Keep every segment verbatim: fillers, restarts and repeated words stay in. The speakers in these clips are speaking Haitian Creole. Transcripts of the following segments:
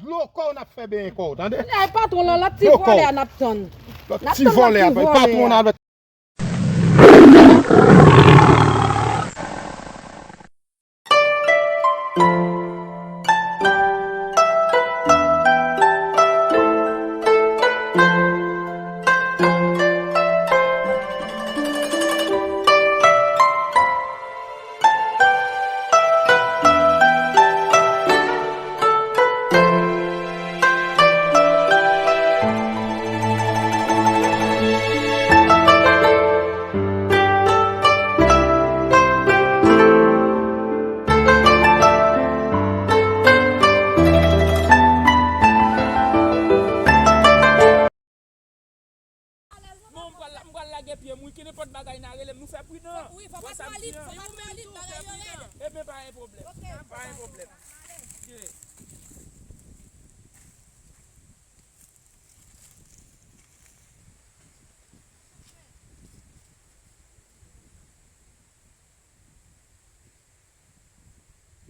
Dlo kò w n ap fè benyen kò w, tande? Ay, patwon lan, lòt ti vòlè a n ap tann. Lòt ti vòlè a, patwon nan. Non, m pral, m pral lage pye m, wi, ki nenpòt bagay n a rele m, nou fè pridan. Wi, fò pa twò lit, fò pa twò lit, bagay yo rèd. Ebyen, pa gen pwoblèm. Pa gen pwoblèm.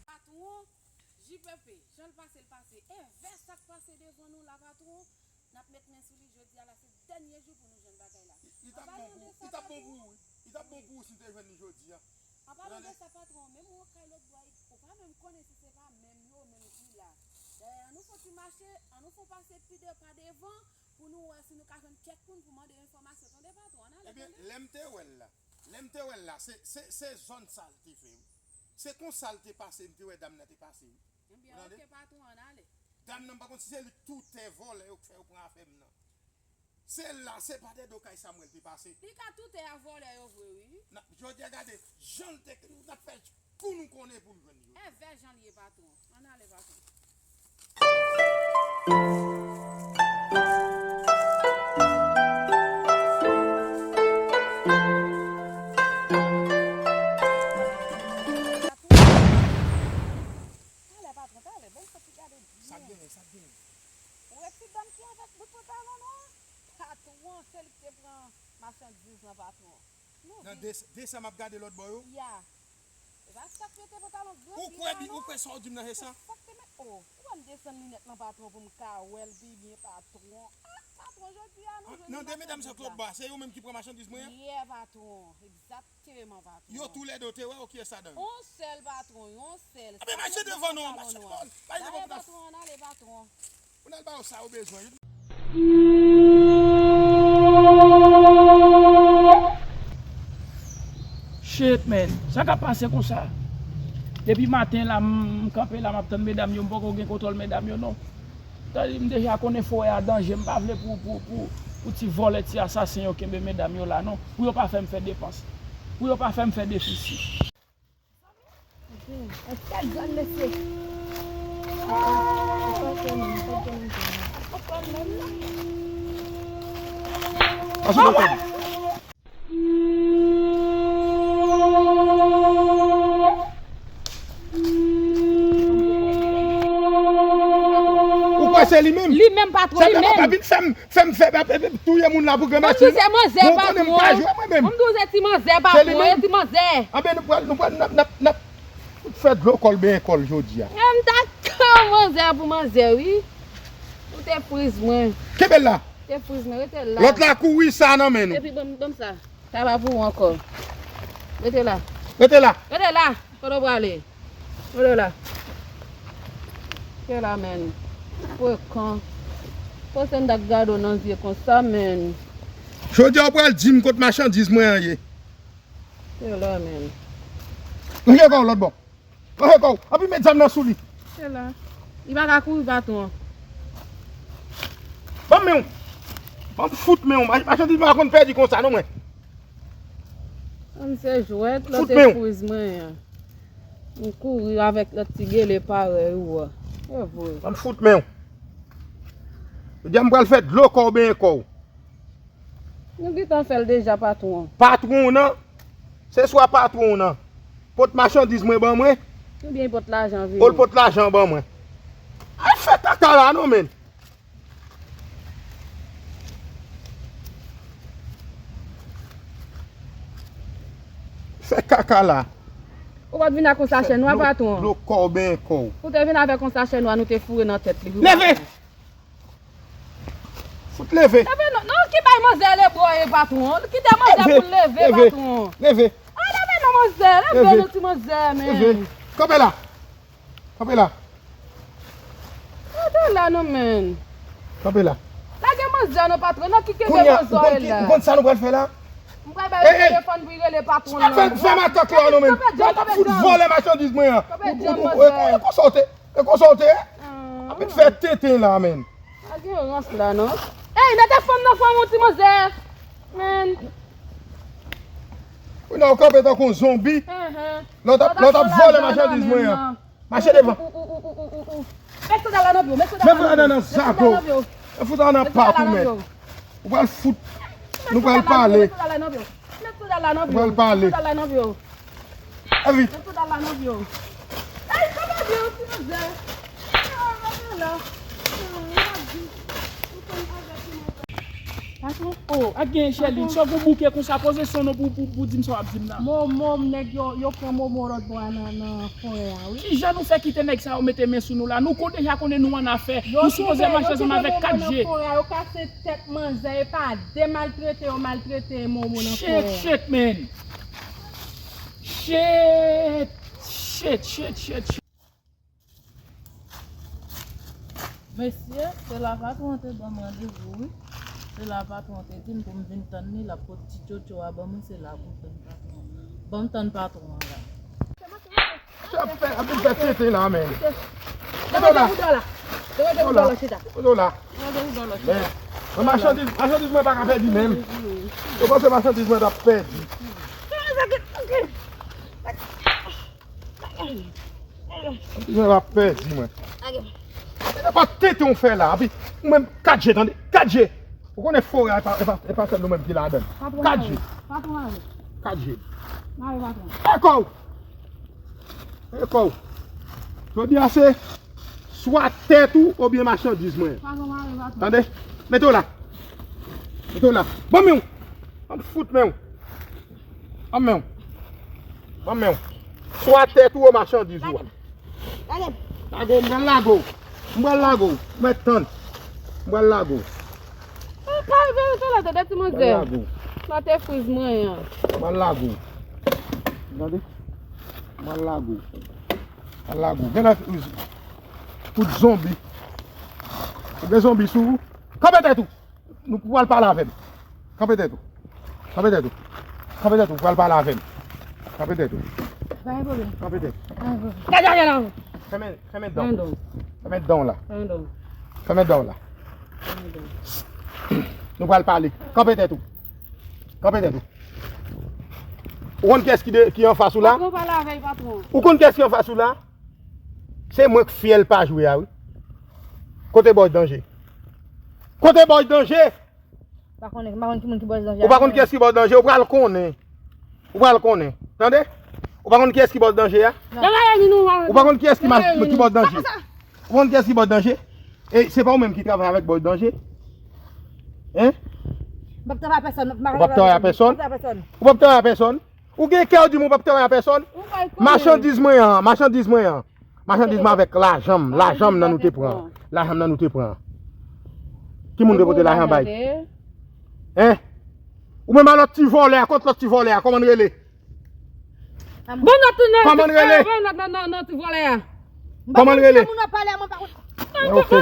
Patwon, J P P, jan l pase, l pase. Envè sa k pase devan nou la, patwon. N ap met men sou li jodi a la, se dènye jou pou nou jwenn bagay la. Li t ap bon pou ou, li t ap bon pou ou, wi. Li t ap bon pou ou si n te jwenn li jodi a. An palan de sa, patwon, menm ou kay lòt bò a, ou pa menm konnen si se pa menm yo menm ki la. Dayè, ann nou fè yon ti mache, ann nou fè yon pase pi de pa devan pou nou wè si nou ka jwenn kèk moun pou mande enfòmasyon. Tande, patwon, ann ale, tande. Ebyen, lè m te wè l la, lè m te wè l la, se, se, se zòn sa l te fè, wi. Se konsa l te pase, m te wè dam nan te pase, wi. Ebyen, oke, patwon, ann ale. Dam nan, m pa konn si se li k tout tè vòlè yo k fè yo pran afè m nan. Se la, se pa dèyè do kay Samwèl te pase. Li ka tout tè a vòlè yo vre, wi. N ap, jodi a gade, jan l te, n ap fè kou nou konnen pou l jwenn li. Envè jan l ye, patwon. Ann ale, patwon. Talè, patwon, talè. Bon, m soti gade byen. Sa k genyen, sa k genyen? Ou wè ti dam ki avèk bout pantalon nwa? Patwon, se li ki te pran machandiz lan, patwon. Nan de, de sa m ap gade lòt bò yo? Ya. E pa sa k mete pantalon gran pye a, non. Ou kwè sa w di m nan se sa? Se sa k te met, o, ou wè m desann linèt lan, patwon, pou m ka wè l pi byen, patwon. Ah, patwon, jodi a nou jwenn machandiz la. Nan de medam sa k lòt bò a, se yo menm ki pran machandiz mwen an? Yeah, patwon. Egzakteman, patwon. Yo toulède, w te wè yo, kiyès ladan yo? Yon sèl, patwon, yon sèl. Anben mache devan non, mache devan. Dayè, patwon, ann ale, patwon. Pou n al ba yo sa yo bezwen. Shit, man. Sa k ap pase konsa? Depi maten la, m, m kanpe la, m ap tann medam yo, m poko gen kontwòl medam yo, non. Tande, m deja konnen forè a danje, m pa vle pou, pou, pou, pou ti vòlè, ti asasen yo kenbe medam yo la, non. Pou yo pa fè m fè depans. Pou yo pa fè m fè defisi. Mezanmi, e kèl zòn mesye. Ou kwè se li menm? Li menm, patwon, li menm. Sa pa vin fè m Fè m fè, ap, ap, ap touye moun la pou granmèsi. Ban m di w se manzè, patwon. Mwen konnen m pa jwe mwen menm. Ban m di w se ti manzè, patwon, e ti manzè. Anben nou pral, nou pral, n ap, n ap, n ap fè dlo kò l benyen kò l jodi a. E m ta k manzè pou manzè, wi. Ou te friz mwen. Kenbe l la. Te friz mwen, rete la. Lòt la kouri sa nan men nou. Epi ban m, ban m sa. Sa pa pou ou ankò. Rete la. Rete la. Rete la. Kote w prale? Rete la. Rete la, menn. Frekan. Panse m t ap gade w nan zye konsa, menn. Jodi a w pral di m kot machandiz mwen an ye. Rete la, menn. Manje kò w lòt bò. Manje kò w. Anpi met zam nan sou li. Rete la. Li pa ka kouri, patwon. Ban m men w. Ban m fout men w. Machandiz mwen pa konn pèdi konsa non mwen. An se jwèt, lòt te friz mwen an. M kouri avèk lòt ti gele parèy ou a. E vre. Ban m fout men w. Jodi a m pral fè dlo kò w benyen kò w. Nou gentan fè l deja, patwon. Patwon w nan? Se swa patwon w nan pot machandiz mwen ban mwen. Oubyen pot lajan vini. Ou l pot lajan ban mwen. Al fè kaka la non, menn. Fè kaka la. Ou pa t vin ak yon sachè nwa, patwon. Dlo kò w benyen kò w. Ou te vin avèk yon sachè nwa, nou te foure nan tèt li, wi, patwon. Leve! Fout leve! Leve non, non, ki bay manzè lebwòye, patwon. Kite manzè pou l leve, patwon. Leve! Ay, leve non, manzè, leve non, ti manzè, men. Leve! Kanpe la! Kanpe la! Rete la non, men. Kanpe la! Lage manzè non, patwon, non, ki kenbe manzè la. Ou konn sa nou pral fè la? M pral ba li telefòn pou li rele patwon nan. Fè m atak la non, men. Ou ap fout vòlè machandiz mwen an. Ou konn sa w te. E konsa w te ye? Anpil fè tenten la, men. Pa gen rans la, non. Ey, mete fanm nan fè yon ti manzè. Men. Ou nan w kanpe tankou yon zonbi. Lè w t ap vòlè machandiz mwen an. Mache devan. Met sandal la nan pye w, met sandal la nan pye w. Met sandal la nan zago. Met sandal la nan pye w. Met sandal la nan pye w. Ou pral fout. Nou pral pale. Met sandal la nan pye w. Met sandal la nan pye w. Met sandal la nan pye w. Evit. Met sandal la nan pye w. Ey, sa pa byen, ti manzè. Ah, pa byen la. Ah, pa byen. Ou konn avèk ti manzè. Patwon, oh, ak gen Chèlin, sa w gon bouke konsa, poze son non pou, pou, pou di m sa w ap di m nan. Momo, nèg yo, yo pran Momo lòt bò a nan, nan forè a, wi. Kijan nou fè kite nèg sa yo mete men sou nou la? Nou kon deja konnen nou annafè. Nou sipoze mache ansanm avèk kat je. Yo kase tèt manzè, e pa de maltrete yo maltrete Momo nan forè a. Shit, shit, man. Shit, shit, shit, shit, shit. Mesye, se la patwon te ban m randevou, wi. Se la patwon te di m pou m vin tann li, l ap pot ti tchotcho a ban mwen, se la pou m tann patwon an. Ban m tann patwon an la. Sa ap fè, ap vin fè tenten la, men. Mete w la. Mete w la. Mete w la. Men, men machandiz, machandiz mwen pa ka pèdi menm. Ou panse machandiz mwen t ap pèdi? Machandiz mwen p ap pèdi, mwen. E pa tenten w fè la, epi ou menm kat je, tande, kat je. Ou konnen forè a, e pa, e pa, e pa sèl nou menm ki ladan l. Kat je. Kat je. Ekò w! Ekò w! Jodi a se swa tèt ou oubyen machandiz mwen. Tande? Mete w la. Mete w la. Ban m men w. Ban m fout men w. Ban m men w. Ban m men w. Swa tèt ou ou machandiz ou a. Lage m. Lage w, m pral lage w. M pral lage w. Mwen tann. M pral lage w. Ou pa rive rete la, tande ti manzè. M pral lage w. Mate friz mwen an. M pral lage w. Tande? M pral lage w. M pral lage w. Gen lè friz. Fout zonbi. Ou gen zonbi sou ou? Kanpe tèt ou! Nou pral pale avè m. Kanpe tèt ou. Kanpe tèt ou. Kanpe tèt ou, pral pale avè m. Kanpe tèt ou. Pa gen pwoblèm. Kanpe tèt ou. Pa gen pwoblèm. Dèyè la. Fèmen, fèmen dan w. Fèmen dan w. Fèmen dan w la. Fèmen dan w. Fèmen dan w. Nou pral pale. Kanpe tèt ou. Kanpe tèt ou. Ou konn kiyès ki de, ki anfas ou la? Patwon, pale avè l, patwon. Ou konn kiyès ki anfas ou la? Se mwen k fyèl pa jwe a, wi. Kote bòs danje? Kote bòs danje? Pa konnen, m pa konn ki moun ki bòs danje. Ou pa konn kiyès ki bòs danje, ou pral konnen. Ou pral konnen. Tande? Ou pa konn kiyès ki bòs danje a? Non. Ou pa konn kiyès ki, ki bòs danje? Ou pa konn kiyès ki bòs danje? E se pa ou menm ki travay avèk bòs danje? Hein? M p ap travay a pèsòn. Ou p ap travay a pèsòn? Ou p ap travay a pèsòn? Ou gen kè w di m ou p ap travay a pèsòn? Machandiz mwen an, machandiz mwen an. Machandiz mwen avèk lajan m, lajan m nan nou te pran. Lajan m nan nou te pran. Ki moun te pote lajan bay? Hein? Ou menm a lòt ti vòlè a, kot lòt ti vòlè a, kòman l rele? Bon, lòt nan, kòman l rele? Bon, lòt nan, nan, nan ti vòlè a. Kòman l rele? Bon,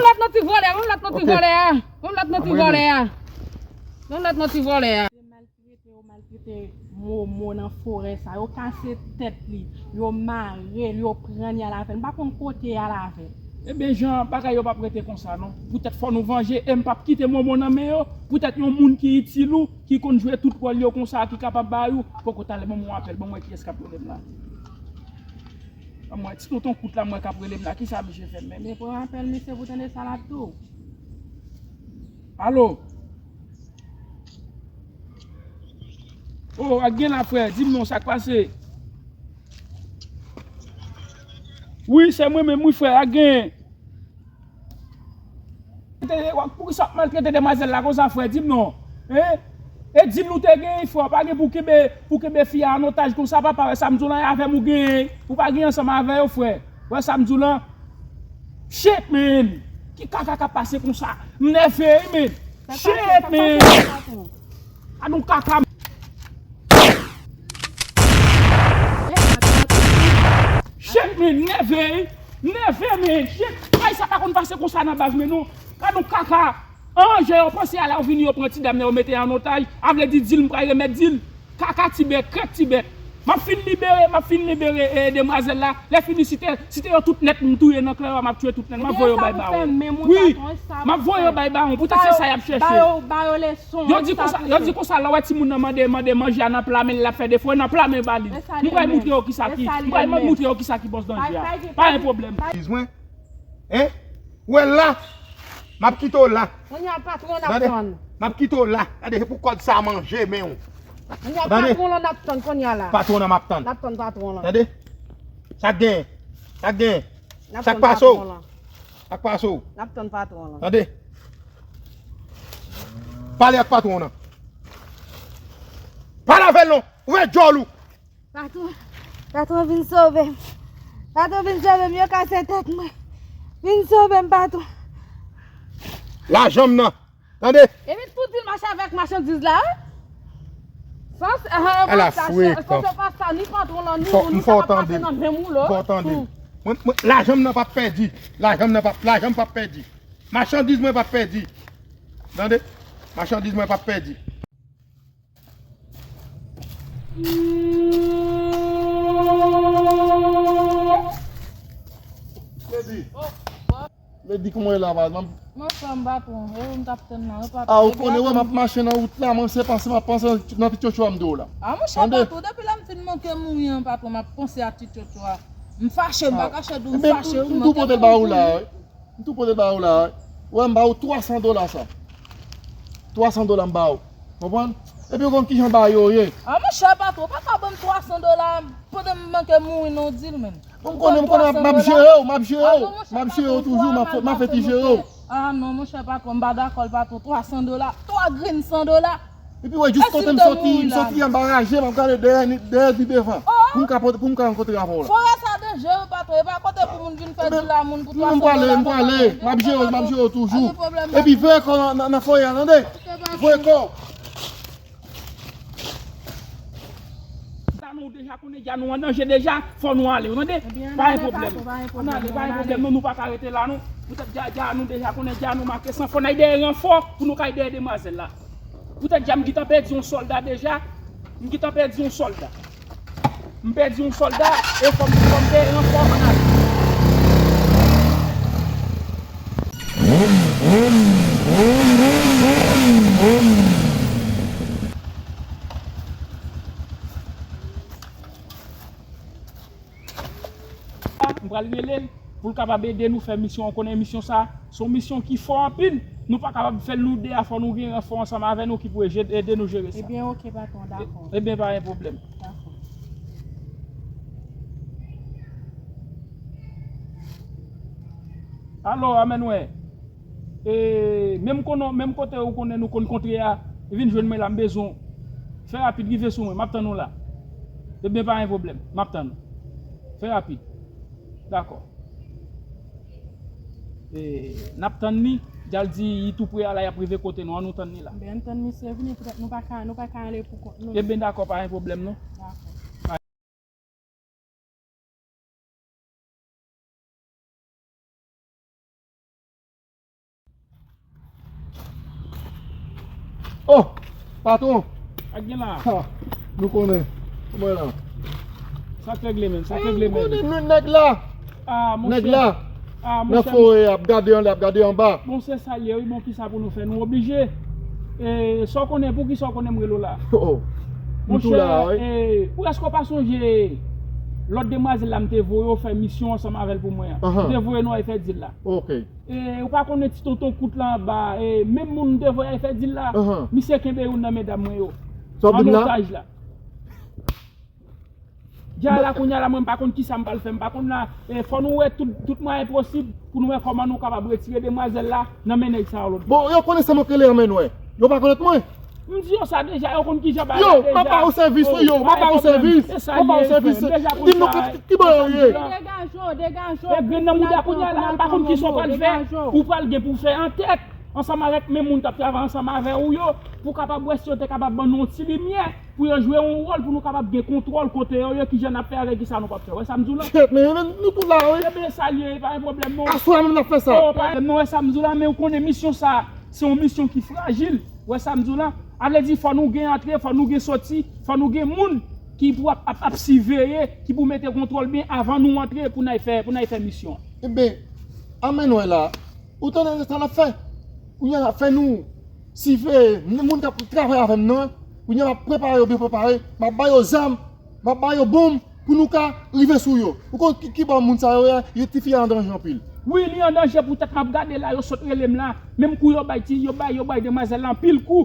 lòt nan ti vòlè a, bon, lòt nan ti vòlè a. Bon, lòt nan ti vòlè a. Bon, lòt nan ti vòlè a. Maltrete yo maltrete Momo nan forè sa. Yo kase tèt li, yo mare l, yo pran l, y al avè l. M pa konn kote y al avè l. Ebyen, jan bagay yo p ap rete konsa non. Poutèt fò nou vanje, e m p ap kite Momo nan men yo. Poutèt yon moun ki itil ou, ki konn jwe tout wòl yo konsa, ki kapab bay ou. Poko talè, ban m yon apèl, ban m wè kiyès k ap rele m la. Ban m wè, ti tonton kout la, m wè k ap rele m la. Kisa misye fè m menm? Men pran apèl misye pou tande sa l ap di w. Alo? Oh, ak gen la, frè, di m non, sa k pase? Wi, se mwen menm, wi, frè, ak gen. Poukisa w ap maltrete demwazèl la konsa, frè? Di m non. Hein? E dil nou te genyen, frè, pa gen pou kenbe, pou kenbe fi a an otaj konsa, papa, wè sa m di w la, e avè m ou genyen, ou pa genyen ansanm avè yo, frè. Wè sa m di w lan? Shit, man! Ki kaka k ap pase konsa? M nève, wi, man! Shit, man! A nou kaka. Shit, man, nève, nève, man. Shit, ay, sa pa konn pase konsa nan baz, men non. Gad yon kaka. An, jan yo panse a la, yo vini, yo pran ti dam nan, yo mete an otaj. A vle di, dil, m pral remèt dil. Kaka ti bèt, krèk ti bèt. M ap fin libere, m ap fin libere, e, demwazèl la. Lè fini, si te, si te yo tout nèt, m touye nan klè a, m ap touye tout nèt. M ap voye yo bay bawon. Wi, m ap voye yo bay bawon. Poutèt se sa y ap chèche. Yo di konsa, yo di konsa, lè w wè timoun nan mande, mande manje a nan pla men l, l ap fè defo, e nan pla men ba li. M pral moutre yo kisa ki, m pral moutre yo kisa ki bòs danje a. Pa gen pwoblèm. Eskiz mwen. Hein? Ou wè l la? M ap kite w la. Kounye a patwon n ap tann. M ap kite w la. Gade, se pou kòd sa manje men w. Kounye a patwon lan n ap tann kounye a la. Patwon nan m ap tann. N ap tann patwon lan. Tande? Sa k genyen? Sa k genyen? Sa k pase w? Sa k pase w? N ap tann patwon lan. Tande? Pale ak patwon nan. Pale avè l non. Ouvè djòl ou. Patwon, patwon vin sove m. Patwon vin sove m, yo kase tèt mwen. Vin sove m, patwon. Lajan m nan. Tande? Epi pou di l mache avèk machandiz la, wi. Ala frekan. Fò, fò, fò tande. Mwen, mwen, lajan m nan p ap pèdi. Lajan m nan p ap, lajan m p ap pèdi. Machandiz mwen p ap pèdi. Tande? Machandiz mwen p ap pèdi. Lady. Lady, kòman w ye la, baz? Mwen anfòm, patwon. E ou m t ap tann nan, wi, patwon. A, ou konnen, wè, m ap mache nan wout la, mwen se panse, m ap panse nan ti tchotcho a m di w la. A, monchè, patwon, depi lè m fin manke mouri an, patwon, m ap panse a ti tchotcho a. M fache, m pa kache di w, m fache, wi, m tou pote l ba ou la, wi. M tou pote l ba ou la, wi. Wè, m ba ou twa san dola sa. Twa san dola m ba ou. Konprann? Epi ou konn kijan bagay yo ye. A, monchè, patwon, ou pa ka ban m twa san dola pandan m manke mouri nan yon dil, menm. Bon, m konnen, m konnen, m ap jere w, m ap jere w. M ap jere w toujou, m ap, m ap fè ti jere w. A, non, monchè, patwon, m pa dakò, patwon, twa san dola, twa grenn san dola. Epi wè, jis kote m soti, m soti anba raje, m ap gade dèyè, dèyè di devan. Pou m ka pote, pou m ka rankontre avè w la. Forè sa danje, wi, patwon. E pa kote pou moun vin fè di la, moun pou twa san dola. M prale, m prale. M ap jere, m ap jere toujou. Epi veye kò w nan, nan, nan forè a, tande? Veye kò w. Sa nou deja konnen, dja nou an danje deja, fò nou ale, w tande? Pa gen pwoblèm. Ann ale, pa gen pwoblèm, non, nou pa ka rete la, non. Poutèt dja, dja nou deja konnen, dja nou make san, fò n al dèyè ranfò pou nou ka al dèyè demwazèl la. Poutèt dja m gentan pèdi yon sòlda deja. M gentan pèdi yon sòlda. M pèdi yon sòlda e fò m, fò m te ranfò ann ale. M pral rele l pou l kapab ede nou fè misyon an. Konnen misyon sa, se yon misyon ki fò anpil. Nou pa kapab fè l nou de a, fò nou gen ranfò ansanm avè nou ki pou ede nou jere sa. Ebyen, oke, patwon, dakò. Ebyen, pa gen pwoblèm. Dakò. Alo, Amenwè. E, menm konnen, menm kote ou konnen nou konn kontre a, vin jwenn mwen la, m bezwen w. Fè rapid, rive sou mwen, m ap tann ou la. Ebyen, pa gen pwoblèm, m ap tann ou. Fè rapid. Dakò. E, n ap tann li, di al di li tou pre a la, y ap rive kote nou, ann nou tann li la. Ebyen, ann tann misye vini, poutèt nou pa ka, nou pa ka ale pou kont nou. Ebyen, dakò, pa gen pwoblèm, non. Dakò. Oh! Patwon! Sa k gen la? Ha! Nou konnen. Kòman la? Sa k regle, menm? Sa k regle, menm? Ou konnen nèg la? Ah, monchè. Nèg la? Ah, monchè. Nan forè a, ap gade anlè, ap gade anba. Bon, se sa l ye, wi. Bon, kisa pou nou fè? Nou oblije. E, sa w konnen, poukisa w konnen m rele w la? Oh, oh. Monchè, e, ou èske w pa sonje lòt demwazèl la m te voye w fè misyon ansanm avè l pou mwen an? Ahan. M te voye nou al fè dil la. Ok. E, ou pa konnen ti tonton kout la anba, e, menm moun m te voye al fè dil la, ahan, misye kenbe youn nan medam mwen yo. Sa w ap di m la? An otaj la. Dja la, kounye a la, mwen, m pa konn kisa m pral fè, m pa konn la. E, fò nou wè tout, tout mwayen posib pou nou wè kòman nou kapab retire demwazèl la nan men nèg sa yo lòt bò. Bon, yo konnen se mwen k rele Amenwè. Yo pa konèt mwen. M di yo sa deja, yo konn kijan bagay la deja. Yo, m ap ba yo sèvis, wi, yo, m ap ba yo sèvis. M ap ba yo sèvis. Di m non, ki, ki bò yo ye? Degaje w, degaje w. E grenn nan mouda kounye a la, m pa konn kisa w pral fè. Ou pral gen pou fè antèt ansanm avèk menm moun k ap travay ansanm avè w yo, pou kapab wè si yo te kapab ban nou yon ti limyè, pou yo jwe yon wòl, pou nou kapab gen kontwòl kote yo ye, kijan n ap fè avè kisa nou p ap fè. Wè sa m di w la? Shit, men, men, nou tout la, wi. Ebyen, sa l ye, pa gen pwoblèm, non. Aswè a menm n ap fè sa. Oh, pa gen pwoblèm, non, wè sa m di w la, men ou konnen misyon sa, se yon misyon ki frajil. Wè sa m di w la? A vle di, fò nou gen antre, fò nou gen soti, fò nou gen moun ki pou ap, ap, ap siveye, ki pou mete kontwòl byen avan nou antre pou n al fè, pou n al fè misyon an. Ebyen, anmenn wè la, ou tande sa n ap fè? Kounye a n ap fè nou siveye, moun k ap travay avè m nan, kounye a m ap prepare yo byen prepare, m ap ba yo zam, m ap ba yo bonm pou nou ka rive sou yo. Ou konn ki, ki bò moun sa yo ye? Yo ti fi a an danje anpil. Wi, li an danje poutèt m ap gade la, yo sot rele m la. Menm kou yo bay ti, yo bay, yo bay demwazèl la anpil kou.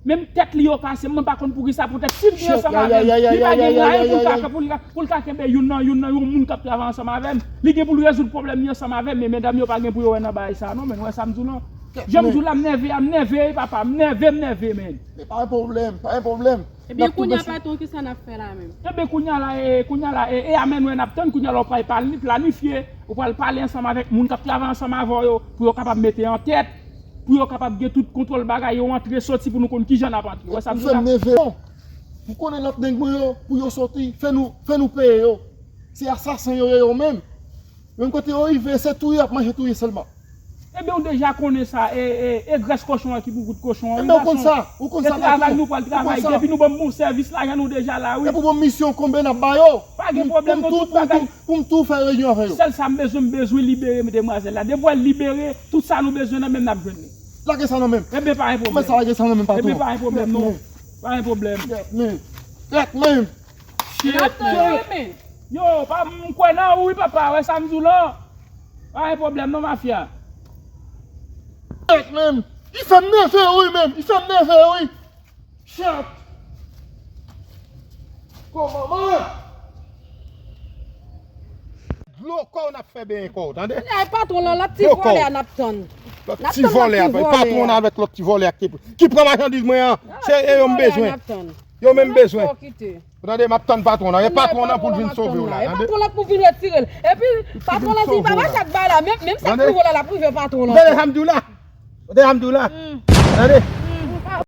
Menm tèt li yo kase, mwen pa konn poukisa, poutèt si l gen ansanm avè m, li pa gen mwayen pou l ka, pou l ka, pou l ka kenbe youn nan, youn nan, yon moun k ap travay ansanm avè m. Li gen pou l rezoud pwoblèm li ansanm avè m, men medam yo pa gen pou yo wè nan bagay sa a non, men wè sa m di w lan. Jan m di w la, m nève a, m nève, wi papa, m nève, m nève, men. Men pa gen pwoblèm, pa gen pwoblèm. Ebyen, kounye a, patwon, kisa n ap fè la menm? Ebyen, kounye a la, e, kounye a la, e, e amèn wè n ap tann, kounye a la, w pral pale, planifye, ou pral pale ansanm avèk moun k ap travay ansanm avè w yo, pou yo kapab mete an tèt, pou yo kapab gen tout kontwòl bagay yo, antre, soti, pou nou konn kijan n ap antre. Wè sa m di w la? Ou fè m nève. Ou konnen lòt nèg mwen yo, pou yo soti, fè nou, fè nou peye yo. Se asasen yo ye yo menm. Menm kote yo rive, se touye y ap manje touye sèlman. Ebyen, ou deja konnen sa, e, e, e grès kochon an ki pou gout kochon an, wi, gason. Ebyen, ou konn sa, ou konn sa, patwon. E travay nou pral travay, depi nou ban m bon sèvis, lajan nou deja la, wi. Epi bon, misyon konbyen n ap ba yo? Pa gen pwoblèm, non, tout bagay. Pou m tou fè reyinyon avè yo. Sèl sa m bezwen, m bezwen libere demwazèl la. Depi w libere, tout sa nou bezwen nan men m n ap jwenn li. Lage sa nan men m. Ebyen, pa gen pwoblèm. Kòmanse lage sa nan men m, patwon. Ebyen, pa gen pwoblèm, non. Pa gen pwoblèm. Kèt men. Kèt men. Shit, man. Yo, pa, m kwè nan ou, wi, papa. Wè sa m di w lan. Pa gen pwoblèm, non, mafya. Kèt men. Li fè m nève, wi, menm. Li fè m nève, wi. Shit. Kòman, man? Dlo kò w n ap fè benyen kò w, tande? Kounye a, e patwon lan, lòt ti vòlè a n ap tann. Lòt ti vòlè a, patwon lan avèk lòt ti vòlè a ki, ki pran machandiz mwen an, se e yo m bezwen. Yo menm bezwen. Ou tande, m ap tann patwon lan. E patwon lan pou l vin sove w la, tande? E patwon lan pou vin retire l. Epi, patwon lan di, pa mache ak bagay la, menm, menm sa k rive la, l ap rive patwon lan. Tande sa m di w la? Tande sa m di w la? Tande?